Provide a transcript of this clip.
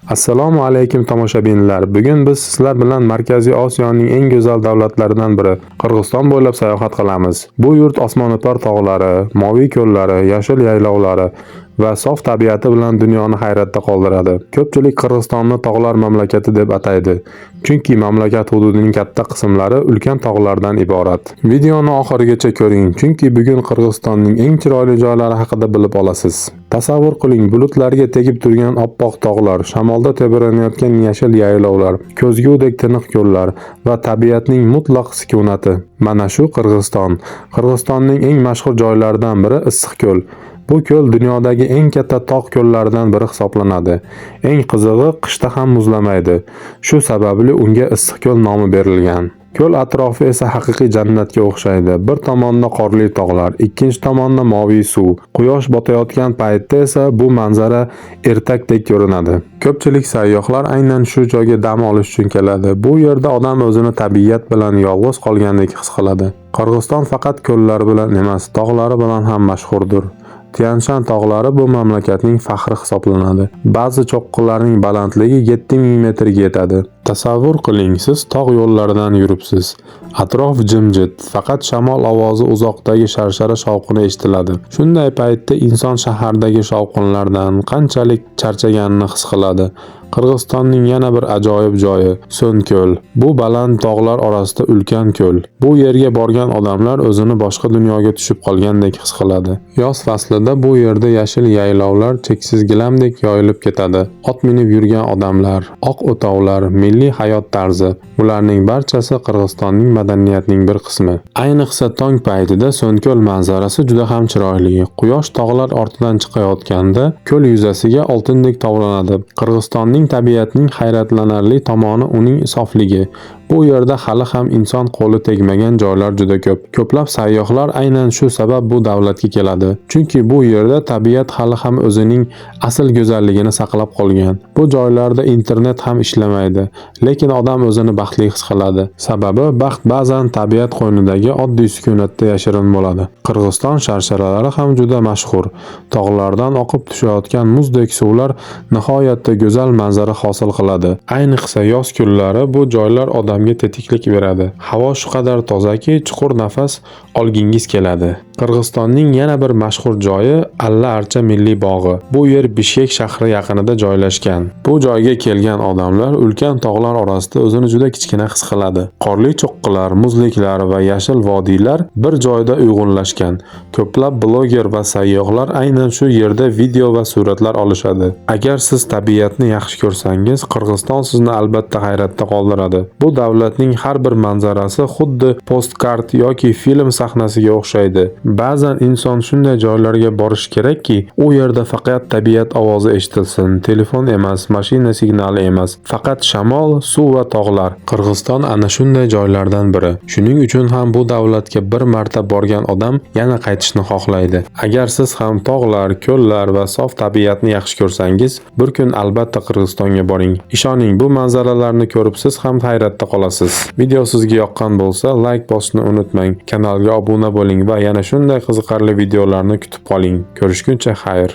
Assalomu alaykum, tomoshabinlar. Bugun biz sizlar bilan Markaziy Osiyoning eng go'zal davlatlaridan biri Qirg'iziston bo'ylab sayohat qilamiz. Bu yurt osmono'par tog'lari, moviy ko'llari, yashil yaylovlari va sof tabiati bilan dunyoni hayratda qoldiradi. Ko'pchilik Qirg'izistonni tog'lar mamlakati deb ataydi. Chunki mamlakat hududining katta qismlari ulkan tog'lardan iborat. Videoni oxirigacha ko'ring, chunki bugun Qirg'izistonning eng chiroyli joylari haqida bilib olasiz. Tasavvur qiling, bulutlarga tegib turgan oppoq tog'lar, shamolda tebranayotgan yashil yaylovlar, ko'zgudek tiniq ko'llar va tabiatning mutlaq sukunati. Mana shu Qirg'iziston. Qirg'izistonning eng mashhur joylaridan biri Issiqko'l. Bu ko'l dunyodagi eng katta tog' ko'llaridan biri hisoblanadi. Eng qizig'i, qishda ham muzlamaydi. Shu sababli unga Issiqko'l nomi berilgan. Ko'l atrofi esa haqiqiy jannatga o'xshaydi. Bir tomonda qorli tog'lar, ikkinchi tomonda moviy suv. Quyosh botayotgan paytda esa bu manzara ertakdek ko'rinadi. Ko'pchilik sayyohlar aynan shu joyga dam olish uchun keladi. Bu yerda odam o'zini tabiat bilan yolg'iz qolgandek his qiladi. Qirg'iziston faqat ko'llari bilan emas, tog'lari bilan ham mashhurdir. Tyanshan tog'lari bu mamlakatning faxri hisoblanadi. Ba'zi cho'qqilarning balandligi 7000 metrga yetadi. Tasavvur qiling, siz tog' yo'llaridan yuribsiz. Atrof jimjit, faqat shamol ovozi, uzoqdagi sharshara shovqini eshitiladi. Shunday paytda inson shahardagi shovqinlardan qanchalik charchaganini his qiladi. Qirg'izistonning yana bir ajoyib joyi So'nko'l. Bu baland tog'lar orasida ulkan ko'l. Bu yerga borgan odamlar o'zini boshqa dunyoga tushib qolgandek his qiladi. Yoz faslida bu yerda yashil yaylovlar cheksiz gilamdek yoyilib ketadi. Ot minib yurgan odamlar, oq o'tovlar, milliy hayot tarzi – bularning barchasi Qirg'izistonning madaniyatining bir qismi. Ayniqsa tong paytida So'nko'l manzarasi juda ham chiroyli. Quyosh tog'lar ortidan chiqayotganda ko'l yuzasiga oltindek tovlanadi. Qirg'izistonning tabiatining hayratlanarli tomoni uning sofligi. Bu yerda hali ham inson qo'li tegmagan joylar juda ko'p. Ko'plab sayyohlar aynan shu sabab bu davlatga keladi. Chunki bu yerda tabiat hali ham o'zining asl go'zalligini saqlab qolgan. Bu joylarda internet ham ishlamaydi, lekin odam o'zini baxtli his qiladi. Sababi baxt ba'zan tabiat qo'ynidagi oddiy sukunatda yashirin bo'ladi. Qirg'iziston sharsharalari ham juda mashhur. Tog'lardan oqib tushayotgan muzdek suvlar nihoyatda go'zal manzara hosil qiladi. Ayniqsa yoz kunlari bu joylar odamga tetiklik beradi. Havo shu qadar tozaki, chuqur nafas olgingiz keladi. Qirg'izistonning yana bir mashhur joyi Alla Archa milliy bog'i. Bu yer Bishkek shahri yaqinida joylashgan. Bu joyga kelgan odamlar ulkan tog'lar orasida o'zini juda kichkina his qiladi. Qorli cho'qqilar, muzliklar va yashil vodiylar bir joyda uyg'unlashgan. Ko'plab bloger va sayyohlar aynan shu yerda video va suratlar olishadi. Agar siz tabiatni yaxshi ko'rsangiz, Qirg'iziston sizni albatta hayratda qoldiradi. Bu davlatning har bir manzarasi xuddi postkard yoki film sahnasiga o'xshaydi. Ba'zan inson shunday joylarga borishi kerakki, u yerda faqat tabiat ovozi eshitilsin, telefon emas, mashina signali emas, faqat shamol, suv va tog'lar. Qirg'iziston ana shunday joylardan biri. Shuning uchun ham bu davlatga bir marta borgan odam yana qaytishni xohlaydi. Agar siz ham tog'lar, ko'llar va sof tabiatni yaxshi ko'rsangiz, bir kun albatta Qirg'izistonga boring. Ishoning, bu manzaralarni ko'rib siz ham hayratda qolasiz. Video sizga yoqqan bo'lsa, like bosishni unutmang. Kanalga obuna bo'ling va yana shunday qiziqarli videolarni kutib qoling. Ko'rishguncha xayr.